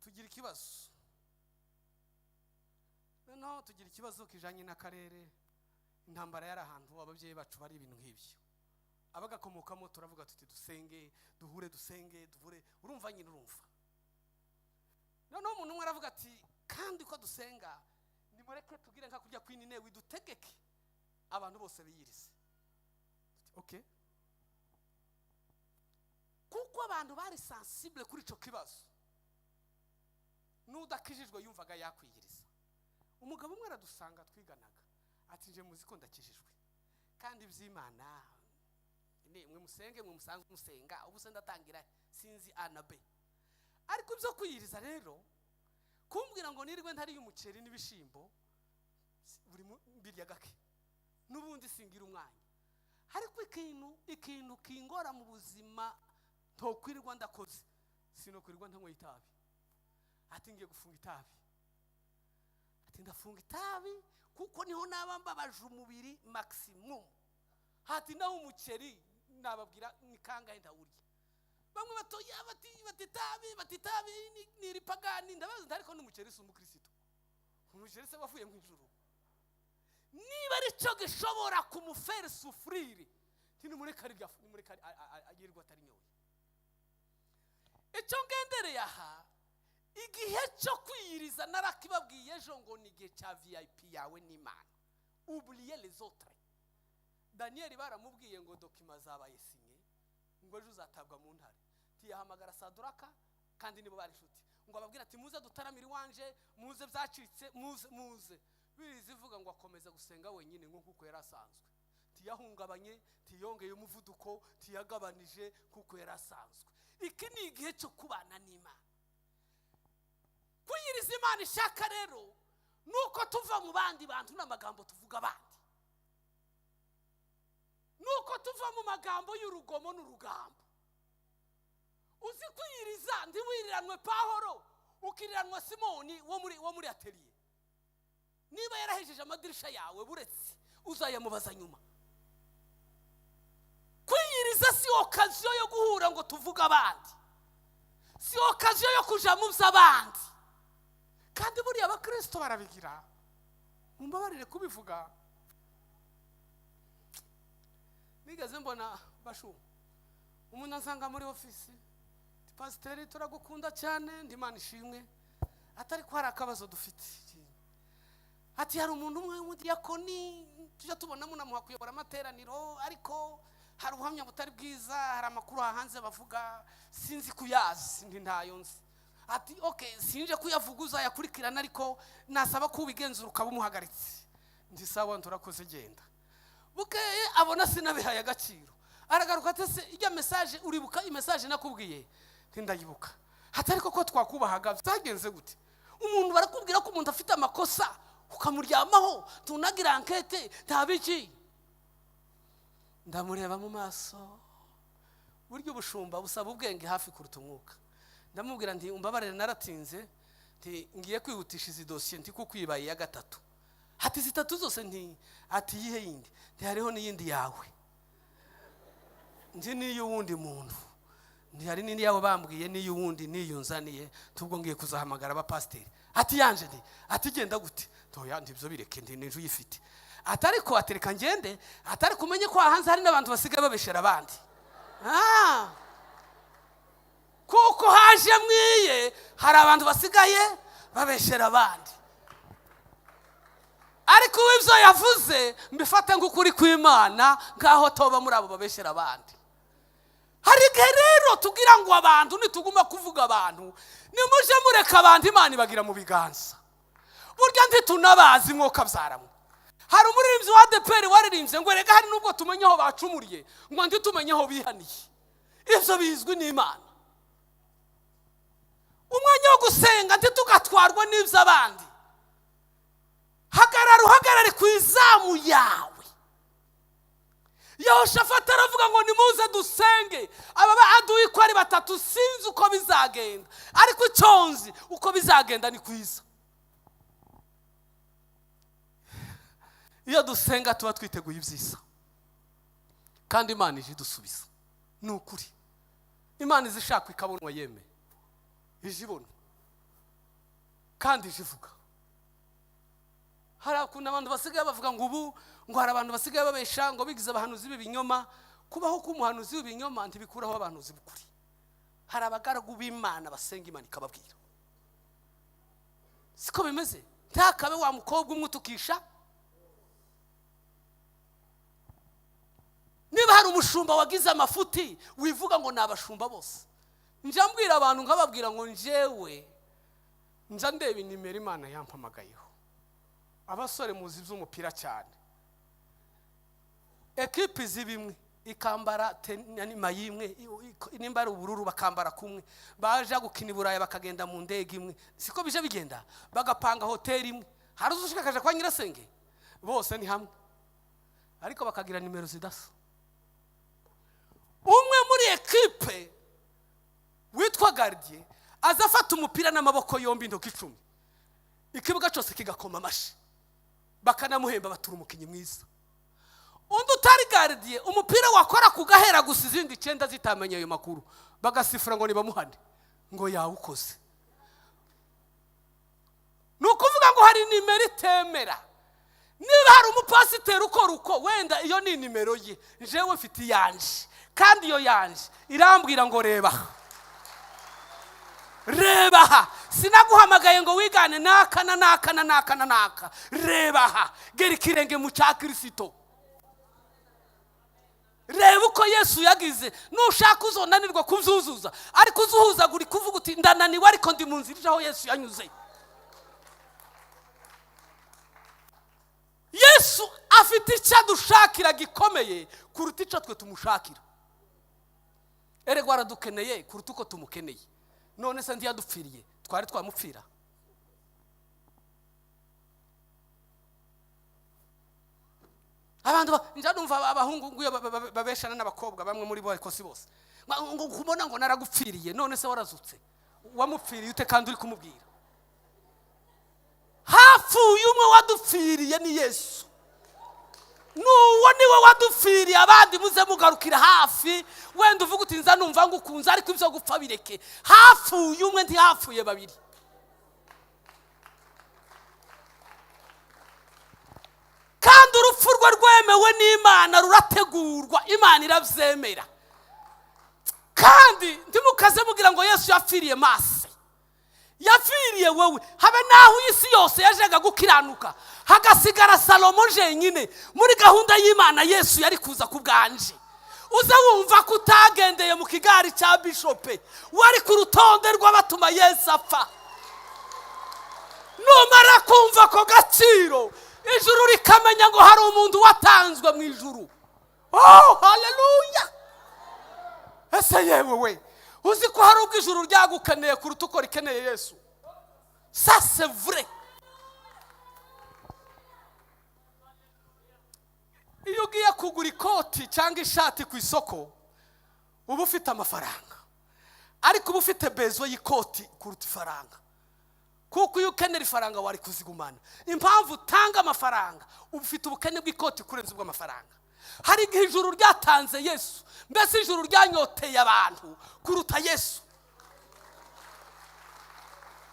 tugira ikibazo. Noneho tugira ikibazo kijanye n'akarere, intambara yari ahantu ababyeyi bacu bari, ibintu nk'ibyo abagakomokamo. Turavuga tuti dusenge, duhure, dusenge, duhure. Urumva nyine, urumva. Noneho umuntu umwe aravuga ati kandi ko dusenga, nimureke tugire nka kurya kw'Ininewi, dutegeke abantu bose biyirize. Tuti, okay, kuko abantu bari sensible kuri ico kibazo, n'udakijijwe yumvaga yakwiyiriza. Umugabo umwe aradusanga twiganaga, ati nje muzi ko ndakijijwe, kandi iby'Imana ni mwe musenge, mwe musanzwe musenga, ubu se ndatangira sinzi A na B. Ariko ibyo kwiyiriza rero, kumbwira ngo nirwe ntariye umuceri n'ibishimbo, Buri mbirya gake, n'ubundi singira umwanya. Ariko ikintu kingora mu buzima, ntokwirirwa ndakoze, sinokwirirwa ntanyweye itabi. Ati ngiye gufunga itabi. Ati ndafunga itabi kuko niho naba mbabaje umubiri maximum. Ati naho umuceri nababwira ni kangahe ndawurya. Bamwe batoya bati itabi, bati itabi ni iripagani. Ndabaza, ariko n'umuceri si umukristo? Umuceri se wavuye mu ijuru? Niba ari cyo gishobora kumufere souffrir, ntimureke arya, nimureke yirirwa atarinyoye. Icyo ngendereye aha, igihe cyo kwiyiriza narakibabwiye ejo ngo ni igihe cya VIP yawe n'Imana, oubliez les autres. Daniyeli baramubwiye ngo documents zabaye signé, ngo ejo uzatabwa mu ntare. Tiyahamagara Saduraka, kandi nibo bari inshuti, ngo ababwire ati muze dutaramire iwanje, muze byacitse, muze, muze. Birizi ivuga ngo akomeza gusenga wenyine nk'uko yari asanzwe. Ntiyahungabanye, ntiyongeye umuvuduko, ntiyagabanije, kuko yari asanzwe. Iki ni igihe cyo kubana n'Imana. Kwiyiriza Imana ishaka rero ni uko tuva mu bandi bantu n'amagambo tuvuga abandi, ni uko tuva mu magambo y'urugomo n'urugambo. Uzi kwiyiriza ntiwiriranwe Pahoro, ukiriranwa Simoni wo muri atelier. Niba yarahejeje amadirisha yawe, buretse uzayamubaza nyuma. Kwiyiriza si occasion yo guhura ngo tuvuge abandi, si occasion yo kuja mu by'abandi. Kandi buriya abakirisito barabigira, mumbabarire kubivuga. Nigeze mbona bashu umuntu ansanga muri ofisi: "Pasiteri, turagukunda cyane." Ndimana ishimwe. Atari ko hari akabazo dufite. Ati hari umuntu umwe w'umudiyakoni tujya tubona munamuha kuyobora amateraniro, ariko hari ubuhamya butari bwiza, hari amakuru hanze bavuga, sinzi kuyazi. Ndi ntayo nzi. Ati ok, sinje kuyavuga, uzayakurikirana, ariko nasaba ko ubigenzura ukaba umuhagaritse. Ndi sawa, turakoze, genda. Bukeye abona sinabihaye agaciro, aragaruka ati se ijya message, uribuka imessage nakubwiye? Ntindayibuka. Hatari koko twakubahaga, byagenze gute? Umuntu barakubwira ko umuntu afite amakosa ukamuryamaho, tunagira enquête, nta biki. Ndamureba mu maso. Burya ubushumba busaba ubwenge hafi kuruta umwuka. Ndamubwira nti umbabarire naratinze, nti ngiye kwihutisha izi dosiye, nti kuko ibaye iya gatatu. Ati zitatu zose? Nti ati yihe yindi? Nti hariho n'iyindi yawe, nti n'iy'uwundi muntu, nti hari n'indi yawe bambwiye, n'iy'uwundi, n'iyo nzaniye. Tubwo ngiye kuzahamagara abapasiteri. Ati yanje? Nti ati genda gute? Toya, ndibyo bireke, ndi n'inzu uyifite. Ati ariko atereka ngende. Atari kumenye ko hanze hari n'abantu basigaye babeshera abandi. Ah! Kuko haje mwiye, hari abantu basigaye babeshera abandi. Ariko uwo ibyo yavuze mbifate nk'ukuri kw'Imana, nk'aho toba muri abo babeshera abandi. Hari igihe rero tugira ngo abantu, nituguma kuvuga abantu, nimuje mureka abantu, Imana ibagira mu biganza. Burya ntitunabazi mwuka byaramwe. Hari umuririmbyi wa ADEPR waririmbye ngo erega hari n'ubwo tumenye aho bacumuriye, ngo ntitumenye aho bihaniye, ibyo bizwi n'Imana. Umwanya wo gusenga, ntitugatwarwa n'iby'abandi. Hagarara, uhagarare ku izamu yawe. Yehoshafati aravuga ngo nimuze dusenge, aba ba aduyi ko ari batatu, sinzi uko bizagenda, ariko icyo nzi uko bizagenda ni kwiza. Iyo dusenga tuba twiteguye ibyiza, kandi Imana ije idusubiza. Ni ukuri, Imana izi ishakwa ikabonwa, yeme ije ibonwa kandi ije ivuga. Hari ukuntu abantu basigaye bavuga ngo ubu ngo hari abantu basigaye babesha ngo bigize abahanuzi b'ibinyoma. Kubaho k'umuhanuzi w'ibinyoma ntibikuraho abahanuzi b'ukuri. Hari abagaragu b'Imana basenga, Imana ikababwira. Siko bimeze? Ntakabe wa mukobwa umwe utukisha. Niba hari umushumba wagize amafuti, wivuga ngo ni abashumba bose. Njya mbwira abantu, nkababwira ngo njyewe njya ndeba inimero Imana yampamagayeho. Abasore muzi iby'umupira cyane, ekipi ziba imwe ikambara maillot imwe, nimba ari ubururu bakambara kumwe, baje gukina i Burayi bakagenda mu ndege imwe, siko bije bigenda, bagapanga hoteli imwe. Hari uzi ushaka akaja kwa nyirasenge? Bose ni hamwe, ariko bakagira nimero zidasa. Umwe muri ekipe witwa gardien aza afata umupira n'amaboko yombi, intoki 10, ikibuga cyose kigakoma amashyi, bakanamuhemba, batura umukinnyi mwiza. Undi utari gardien, umupira wakora ku gahera gusa, izindi 9 zitamenye ayo makuru, bagasifura ngo nibamuhane, ngo yawukoze. Ni ukuvuga ngo hari nimero itemera. Niba hari umupasiteri ukora uko, wenda iyo ni nimero ye. Njyewe mfite iyanje, kandi iyo yanje irambwira ngo reba aha, reba aha, sinaguhamagaye ngo wigane n'aka na n'aka na n'aka na n'aka. Reba aha, gera ikirenge mu cya Kirisito, reba uko Yesu yagize. Nushaka uzonanirwa kubyuzuza, ariko uzuhuzagurika uvuga uti ndananiwe, ariko ndi mu nzira ije aho Yesu yanyuze. Yesu afite icyo adushakira gikomeye kuruta icyo twe tumushakira. Erega aradukeneye kuruta uko tumukeneye. None se ntiyadupfiriye? Twari twamupfira? Abantu njya numva abahungu nguyo babeshana n'abakobwa, bamwe muri bo ariko si bose, ngo kubona ngo naragupfiriye. None se warazutse? Wamupfiriye ute kandi uri kumubwira? Hapfuye umwe wadupfiriye, ni Yesu. N'uwo niwe wadupfiriye. Abandi muze mugarukira hafi, wenda uvuga uti nza numva ngukunze, ariko ibyo gupfa bireke. Hapfuye umwe, ntihapfuye babiri. Kandi urupfu rwe rwemewe n'Imana, rurategurwa, Imana irabyemera. Kandi ntimukaze mugira ngo Yesu yapfiriye masse, yapfiriye wowe. Habe n'aho isi yose yajaga gukiranuka hagasigara Salomo jenyine, muri gahunda y'Imana Yesu yari kuza ku bwanje. Uze wumva ko utagendeye mu kigari cya bishope, wari ku rutonde rw'abatuma Yesu apfa. Numara kumva ako gaciro, ijuru rikamenya ngo hari umuntu watanzwe mu ijuru. Oh, haleluya! Ese yewe we, uzi ko hari ubwo ijuru ryagukeneye kuruta uko rikeneye Yesu? Ça c'est vrai. Iyo ugiye kugura ikoti cyangwa ishati ku isoko, uba ufite amafaranga, ariko uba ufite besoin y'ikoti kuruta ifaranga, kuko iyo ukenera ifaranga wari kuzigumana. Impamvu utanga amafaranga, uba ufite ubukene bw'ikoti kurenza ubw'amafaranga. Hari igihe ijuru ryatanze Yesu, mbese ijuru ryanyoteye abantu kuruta Yesu.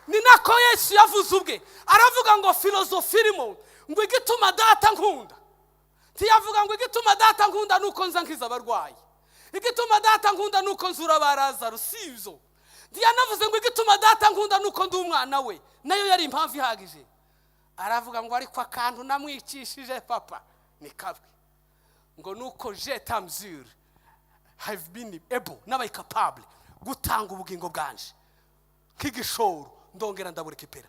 Ni nako Yesu yavuze ubwe, aravuga ngo filozofi irimo ngo igituma Data nkunda, ntiyavuga ngo igituma Data nkunda nuko nza nkiza abarwayi, igituma Data nkunda nuko nzura ba Lazaro, si ibyo. Ntiyanavuze ngo igituma Data nkunda nuko ndi umwana we, nayo yari impamvu ihagije. Aravuga ngo ariko akantu namwicishije papa ni kabwe, ngo nuko j'ai été en mesure, have been able, nabaye capable gutanga ubugingo bwanje nk'igishoro, ndongera ndaburekipera.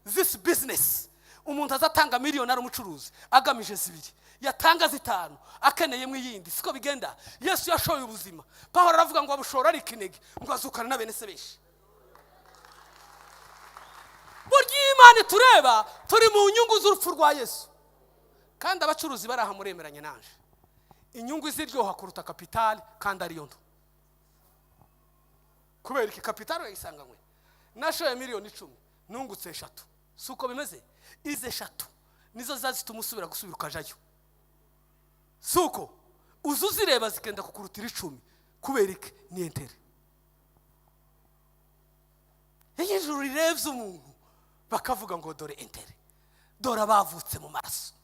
This business, umuntu azatanga miliyoni ari umucuruzi agamije zibiri, yatanga 5 akeneyemo iyindi, siko bigenda. Yesu yashoye ubuzima. Pawulo aravuga ngo abushora ari ikinege, ngo azukana na bene se benshi. Burya iyo Imana itureba, turi mu nyungu z'urupfu rwa Yesu. Kandi abacuruzi bari aha muremeranye nanje, inyungu iziryoha kuruta kapitali, kandi ariyo nto. Kubera iki? Kapitali urayisanganywe. Nashoye miliyoni 10, nungutse 3, si uko bimeze? Izi 3 nizo ziza zituma usubira gusubira ukajayo, si uko? Uza uzireba zikenda kukurutira 10. Kubera iki? Ni intérêt. Iyo ijuru rirebye umuntu, bakavuga ngo dore intérêt, dore abavutse mu maraso,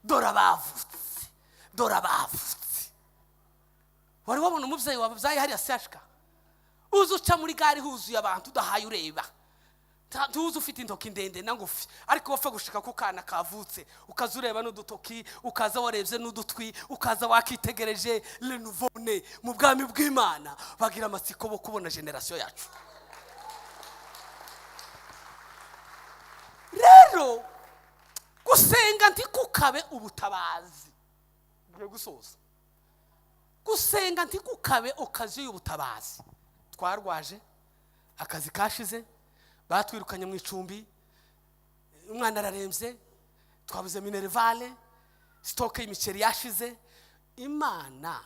dore abavutse, dore abavutse. Wari wabona umubyeyi wabyaye hariya siyashika, uza uca muri gare huzuye abantu, udahaye ureba, ntuzi ufite intoki ndende na ngufi, ariko wapfa gushika ku kana kavutse, ukaza ureba n'udutoki, ukaza warebye n'udutwi, ukaza wakitegereje. Le nouveau-né mu bwami bw'Imana bagira amatsiko bo kubona génération yacu. Rero gusenga ntikukabe ubutabazi. Ngiye gusoza. Gusenga ntikukabe occasion y'ubutabazi. Twarwaje, akazi kashize, batwirukanye mu icumbi, umwana ararembye, Twabuze minerval, stock y'imiceri yashize. Imana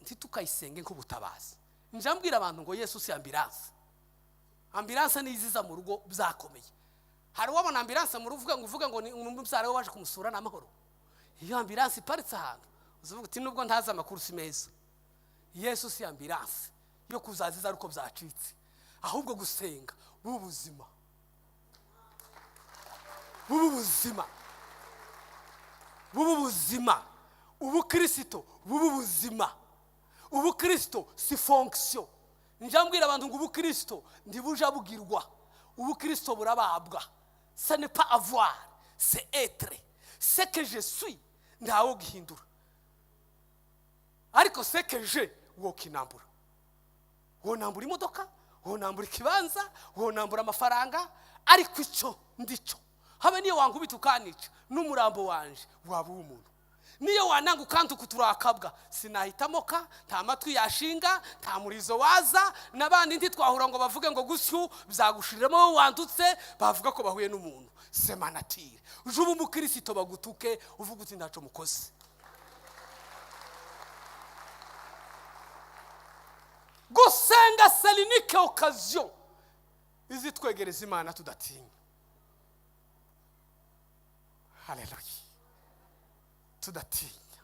ntitukayisenge nk'ubutabazi. Njambwira abantu ngo Yesu si ambulance. Ambulance niyo iziza mu rugo byakomeye. Hari uwabona ambulance mu rugo uvuga ngo ni umubyara we waje kumusura ni amahoro? Iyo ambulance iparitse ahantu, uzavuga uti: "Nubwo ntazi amakuru, si meza." Yesu si ambulance yo kuzaziza ari uko byacitse. Ahubwo gusenga b'ubuzima, b'ubu buzima, b'ubu buzima. Ubukirisito b'ubu buzima. Ubukirisito si fonction. Njya mbwira abantu ngo ubukirisito ntibuja bugirwa, ubukirisito burababwa. Ce n'est pas avoir, c'est être. Ce que je suis ntawe gihindura, ariko ce que j'ai wokinambura. Wonambura imodoka, wonambura ikibanza, wonambura amafaranga, ariko icyo ndicyo, habe niyo wankubita ukanica n'umurambo wanje waba uw'umuntu, niyo wananga ukantuka turakabwa, sinahitamo ka nta matwi yashinga, nta murizo waza n'abandi ntitwahura ngo bavuge ngo gusyu byagushiramo wowe wandutse. Bavuga ko bahuye n'umuntu semanatire. Uje uba umukirisito, bagutuke, uvuga uti: "Ntaco mukoze." Gusenga, c'est l'unique occasion izitwegereza Imana tudatinya. Haleluya! Tudatinya,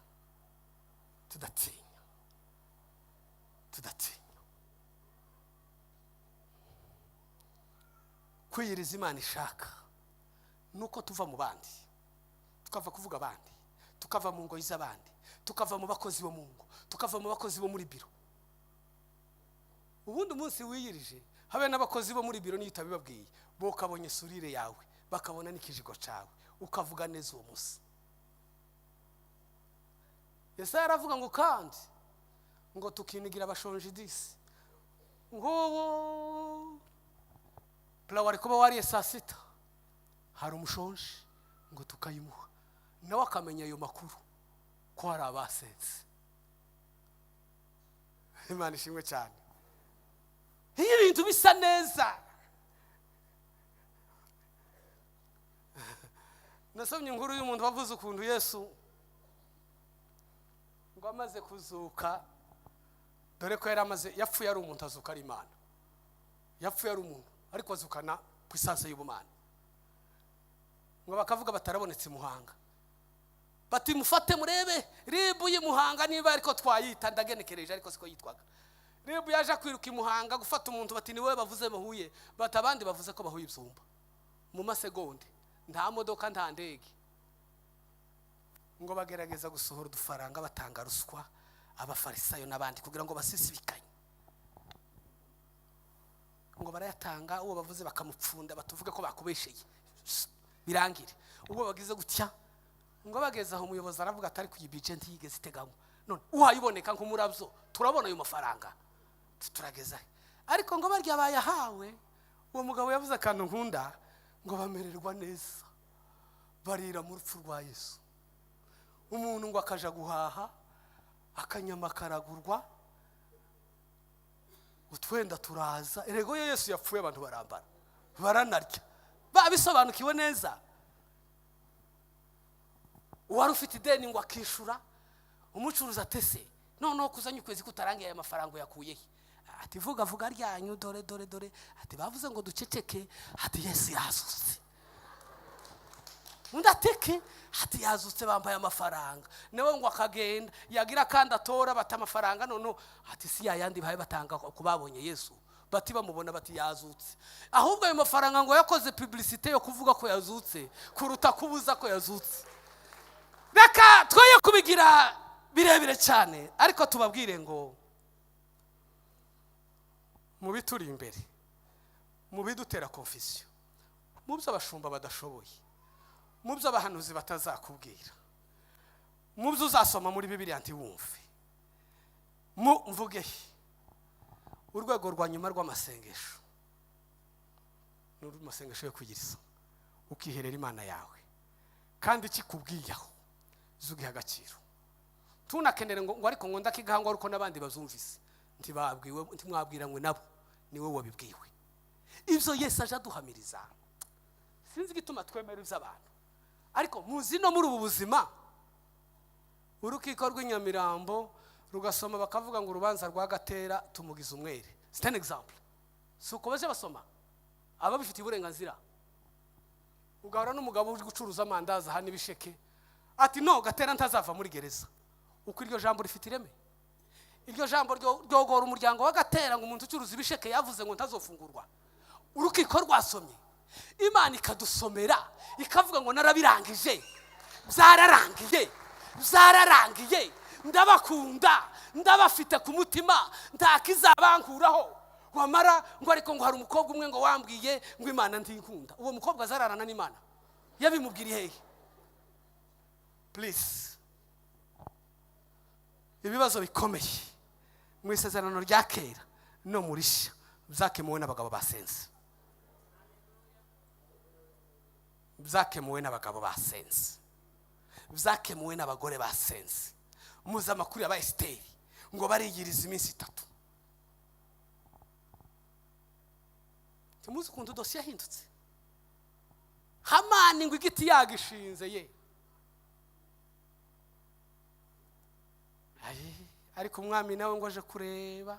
tudatinya, tudatinya kwiyiriza Imana. Ishaka nuko tuva mu bandi, tukava kuvuga abandi, tukava mu ngoyi z'abandi, tukava mu bakozi bo mu ngo, tukava mu bakozi bo muri biro. Ubundi umunsi wiyirije, habe n'abakozi bo muri biro, niyo utabibabwiye, bo kabonye sourire yawe, bakabona n'ikijigo cyawe, ukavuga neza uwo munsi. Yesaya aravuga ngo kandi ngo tukinigira abashonji disi. Nk'ubu pura wari kuba wariye saa sita, hari umushonji, ngo tukayimuha, nawe akamenya ayo makuru ko hari abasenze. Imana ishimwe cyane. Iyo ibintu bisa neza, nasomye inkuru y'umuntu wavuze ukuntu Yesu ngo amaze kuzuka, dore ko yari amaze yapfuye ari umuntu, azuka ari Imana. Yapfuye ari umuntu, ariko azukana ku isansi y'ubumana. Ngo bakavuga batarabonetse i Muhanga, bati: "Mufate murebe RIB y'i Muhanga," niba ariko twayita, ndagenekereje, ariko siko yitwaga. RIB yaje kwiruka i Muhanga gufata umuntu, bati: "Ni wowe bavuze bahuye?" Bati: "Abandi bavuze ko bahuye ibyumba." Mu masegonde, nta modoka, nta ndege, ngo bagerageza gusohora udufaranga, batanga ruswa abafarisayo n'abandi kugira ngo basisibikanye. Ngo barayatanga, uwo bavuze bakamupfunda, batuvuge ko bakubesheye birangire. Ubwo bagize gutya, ngo bageze aho, umuyobozi aravuga ati: "Ariko iyi budget ntiyigeze iteganywa, none uhayiboneka nk'umurabyo, turabona ayo mafaranga turageza he?" Ariko ngo barya bayahawe, uwo mugabo yavuze akantu nkunda, ngo bamererwa neza, barira mu rupfu rwa Yesu. Umuntu ngo akaja guhaha, akanyama karagurwa, utwenda turaza. Erego iyo Yesu yapfuye, abantu barambara, baranarya, babisobanukiwe neza. Uwari ufite ideni ngo akishura. Umucuruzi atese: "Noneho kuzanye ukwezi kutarangiye, aya mafaranga uyakuye he?" Ati: "Vuga vuga ryanyu, dore dore dore." Ati: "Bavuze ngo duceceke." Ati: "Yesu yazutse." Undi ateke, ati: "Yazutse, bambaye amafaranga." Nawe ngo akagenda, yagira kandi atora, bata amafaranga noneho. Ati: "Si yayandi bahaye batanga ku babonye Yesu?" Bati: "Bamubona." Bati: "Yazutse." Ahubwo ayo mafaranga ngo yakoze publicité yo kuvuga ko yazutse kuruta kubuza ko yazutse. Reka twoye kubigira birebire cyane, ariko tubabwire ngo mu bituri imbere, mu bidutera confusion, mu byo abashumba badashoboye, mu byo abahanuzi batazakubwira, mu byo uzasoma muri Bibiliya ntiwumve, mu mvuge urwego rwa nyuma rw'amasengesho ni amasengesho yo kwiyiriza, ukiherera Imana yawe, kandi ikikubwiye aho zugiha agaciro. Tunakenere ngo ariko ngo ndakigaha, ngo ariko n'abandi bazumvise. Ntibabwiwe, ntimwabwiranywe nabo, niwe wabibwiwe. Ibyo Yesu aje aduhamiriza, sinzi igituma twemera iby'abantu. Ariko muzi no muri ubu buzima, urukiko rw'inyamirambo rugasoma bakavuga ngo urubanza rwa Gatera tumugize umwere. C'est un exemple. Si uko baje basoma ababifitiye uburenganzira? Ugahura n'umugabo uri gucuruza amandazi aha n'ibisheke, ati: "No, Gatera ntazava muri gereza." Uko iryo jambo rifite ireme, iryo jambo ryogora umuryango wa Gatera, ngo umuntu ucuruza ibisheke yavuze ngo ntazofungurwa. Urukiko rwasomye, Imana ikadusomera ikavuga ngo narabirangije, byararangiye, byararangiye, ndabakunda, ndabafite ku mutima, nta kizabankuraho. Wamara ngo ariko ngo hari umukobwa umwe ngo wambwiye ngo Imana ntinkunda. Uwo mukobwa azararana n'Imana yabimubwiriye hehe? Please, ibibazo bikomeye mu Isezerano rya Kera no mu Rishya byakemuwe n'abagabo basenze, byakemuwe n'abagabo basenze, byakemuwe n'abagore basenze. Muzi amakuru ya Esiteri, ngo bariyiriza iminsi 3. Ntimuzi ukuntu dosiye yahindutse. Hamani ngo igiti yagishinze ye. Ayi, ariko umwami nawe ngo aje kureba,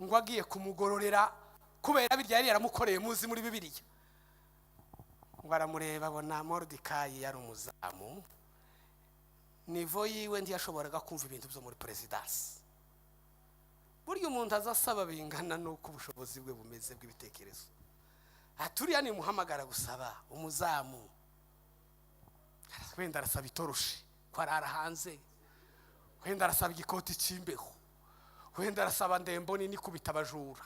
ngo agiye kumugororera kubera birya yari yaramukoreye, muzi muri Bibiliya, ngo aramureba abona Moridekayi yari umuzamu, niveau yiwe ntiyashoboraga kumva ibintu byo muri perezidansi. Burya umuntu aza asaba bingana n'uko ubushobozi bwe bumeze bw'ibitekerezo. Aturiya nimuhamagara gusaba umuzamu, wenda arasaba itoroshi ko arara hanze, wenda arasaba igikoti cy'imbeho, wenda arasaba ndembo nini ikubita abajura.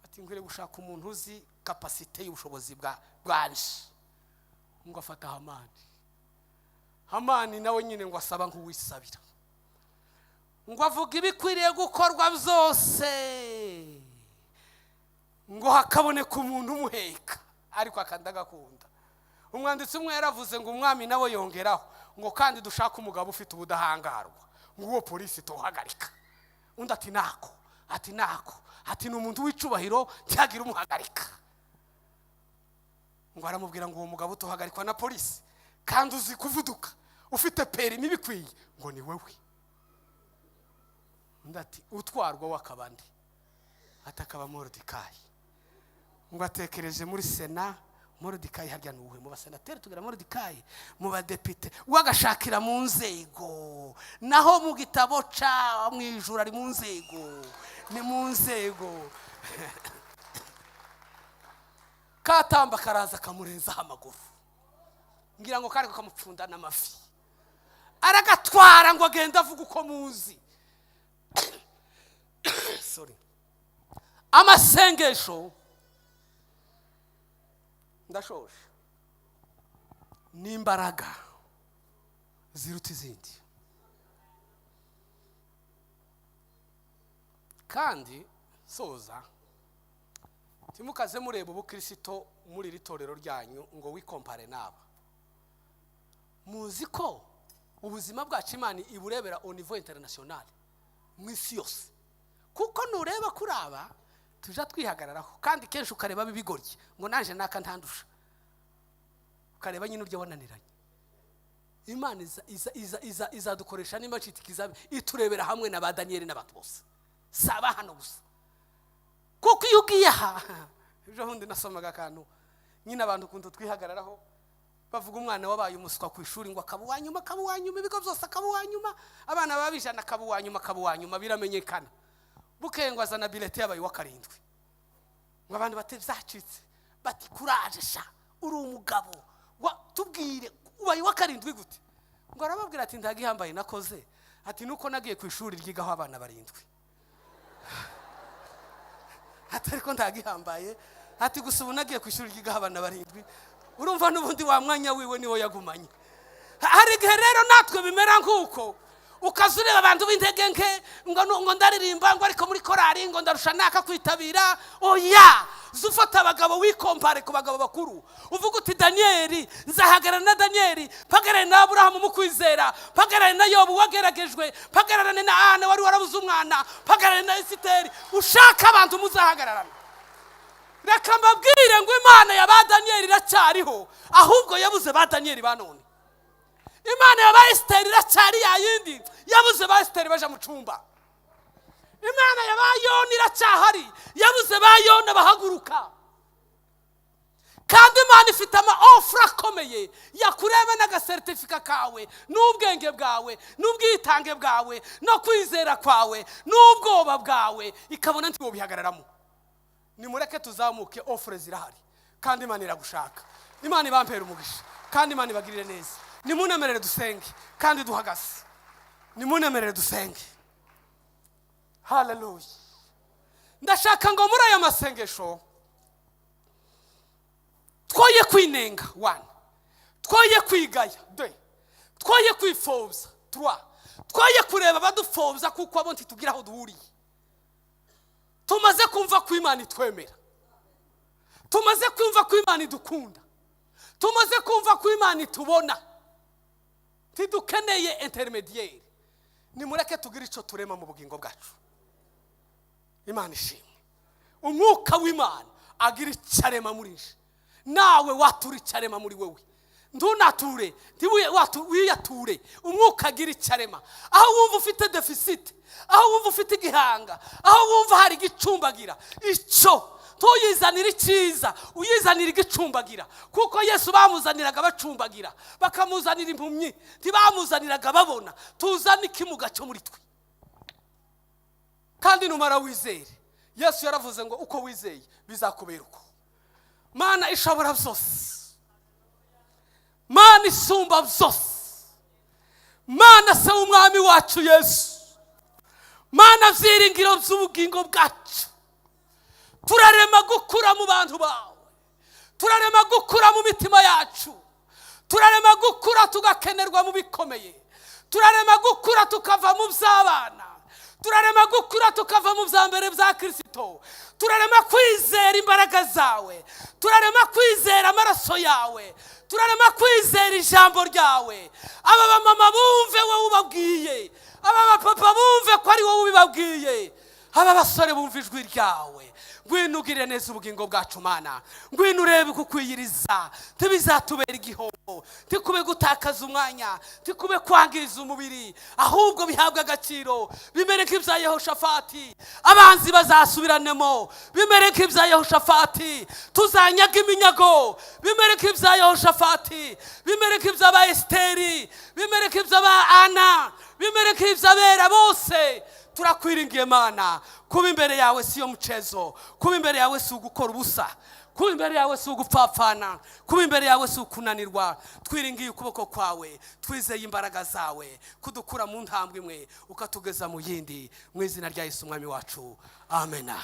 Ati nkwiriye gushaka umuntu uzi capacité y'ubushobozi bwanje. Ngo afata Hamani. Hamani nawe nyine ngo asaba nk'uwisabira, ngo avuga ibikwiriye gukorwa byose, ngo hakaboneka umuntu umuheka, ariko akanda agakunda. Umwanditsi umwe yaravuze ngo umwami nawe yongeraho ngo kandi dushake umugabo ufite ubudahangarwa, ngo uwo polisi tuhagarika. Undi ati nako, ati nako, ati ni umuntu w'icubahiro, ntihagire umuhagarika. Ngo aramubwira ngo uwo mugabo tuhagarikwa na polisi kandi uzi kuvuduka, ufite perimi ibikwiye, ngo ni wowe. Undi ati utwarwa w'akabandi, ati akaba Moridekayi. Ngo atekereje muri sena, Moridekayi harya ni uwuhe? Mu basenateri tugira Moridekayi, mu badepite we agashakira mu nzego, naho mu gitabo ca mu ijuru ari mu nzego, ni mu nzego. Katamba karaza kamurenzaho amaguru, ngira ngo kari kamupfunda n'amafi, aragatwara ngo agende avuga uko muzi. Sorry. Amasengesho, ndashoje, n'imbaraga ziruta izindi. Kandi soza, ntimukaze mureba ubukristo muri iri torero ryanyu ngo wikompare n'aba. Muzi ko ubuzima bwacu Imana iburebera au niveau international, mu isi yose, kuko nureba kuri aba tuja twihagararaho, kandi kenshi ukareba b'ibigoryi ngo naje naka ntandusha, ukareba nyine uryo wananiranye. Imana izadukoresha nimba ncita ikizabe, iturebera hamwe na ba Daniyeli n'abantu bose, saba hano gusa. Kuko iyo ugiye aha, ejo bundi nasomaga akantu nyine abantu ukuntu twihagararaho, bavuga umwana wabaye umuswa ku ishuri, ngo akaba uwa nyuma, akaba uwa nyuma, ibigo byose akaba uwa nyuma, abana baba ijana akaba uwa nyuma, akaba uwa nyuma, biramenyekana. Bukeye ngo azana bulletin yabaye uwa 7, ngo abantu bati byacitse, bati kuraje sha, uri umugabo, tubwire ubaye uwa 7 gute? Ngo arababwira ati ndagihambaye nakoze, ati nuko nagiye ku ishuri ryigaho abana 7, ati ariko ndagihambaye, ati gusa ubu nagiye ku ishuri ryigaho abana 7. Urumva n'ubundi wa mwanya wiwe niwo yagumanye. Hari igihe rero natwe bimera nk'uko, ukaza ureba abantu b'intege nke, ngo ndaririmba, ngo ariko muri korari ngo ndarusha naka kwitabira. Oya, uza ufata abagabo wikompare ku bagabo bakuru, uvuga uti Daniyeli, nzahagarara na Daniyeli, mpagarare na Aburahamu mu kwizera, mpagarare na Yobu wageragejwe, mpagararane na Ana wari warabuze umwana, mpagarare na Esiteri. Ushaka abantu muzahagararana. Reka mbabwire ngo Imana ya ba Daniyeli iracyariho, ahubwo yabuze ba Daniyeli ba none. Imana ya ba Esiteri iracyari ya yindi, yabuze ba Esiteri baja mu cumba. Imana ya ba Yona iracyahari, yabuze ba Yona bahaguruka. Kandi Imana ifite ama offre akomeye yakureba n'aga certificat kawe n'ubwenge bwawe n'ubwitange bwawe no kwizera kwawe n'ubwoba bwawe, ikabona ntiwobihagararamo. Nimureke tuzamuke, offre zirahari kandi Imana iragushaka. Imana ibampera umugisha kandi Imana ibagirire neza. Nimunemerere dusenge kandi duhagaze. Nimunemerere dusenge. Haleluya! Ndashaka ngo muri aya masengesho twoye kwinenga, one, twoye kwigaya, deux, twoye kwipfobya, trois, twoye kureba abadupfobya, kuko abo ntitugira aho duhuriye. Tumaze kumva ko Imana itwemera, tumaze kumva ko Imana idukunda, tumaze kumva ko Imana itubona, ntidukeneye intermédiaire. Nimureke tugire icyo turema mu bugingo bwacu. Imana ishimwe. Umwuka w'Imana agira icyo arema muri nje, nawe watura icyo arema muri wewe. Ntunature, wiyature. Umwuka agira icyo arema aho wumva ufite déficit, aho wumva ufite igihanga, aho wumva hari igicumbagira. Icyo tuyizanira icyiza, uyizanira igicumbagira, kuko Yesu bamuzaniraga bacumbagira, bakamuzanira impumyi, ntibamuzaniraga babona. Tuzane ikimuga cyo muri twe. Kandi numara wizere, Yesu yaravuze ngo uko wizeye bizakubera uko. Mana ishobora byose, Mana isumba byose, Mana se w'Umwami wacu Yesu, Mana byiringiro by'ubugingo bwacu, turarema gukura mu bantu bawe, turarema gukura mu mitima yacu, turarema gukura tugakenerwa mu bikomeye, turarema gukura tukava mu by'abana, turarema gukura tukava mu bya mbere bya Kirisito. Turarema kwizera imbaraga zawe, turarema kwizera amaraso yawe, turarema kwizera ijambo ryawe. Aba bamama bumve wowe ubabwiye, aba bapapa bumve ko ari wowe ubibabwiye, aba basore bumve ijwi ryawe. Ngwino ugirire neza ubugingo bwacu, Mana. Ngwino urebe kukwiyiriza ntibizatubera igihombo, ntikube gutakaza umwanya, ntikube kwangiza umubiri, ahubwo bihabwe agaciro, bimere nk'ibya Yehoshafati, abanzi bazasubiranemo. Bimere nk'ibya Yehoshafati, tuzanyaga iminyago. Bimere nk'ibya Yehoshafati, bimere nk'iby'aba Esiteri, bimere nk'iby'aba Ana, bimere nk'iby'abera bose. Turakwiringiye, Mana. Kuba imbere yawe si yo mucezo, kuba imbere yawe si ugukora ubusa, kuba imbere yawe si ugupfapfana, kuba imbere yawe si ukunanirwa. Twiringiye ukuboko kwawe, twizeye imbaraga zawe kudukura mu ntambwe imwe ukatugeza mu yindi, mu izina rya Yesu Umwami wacu, amena.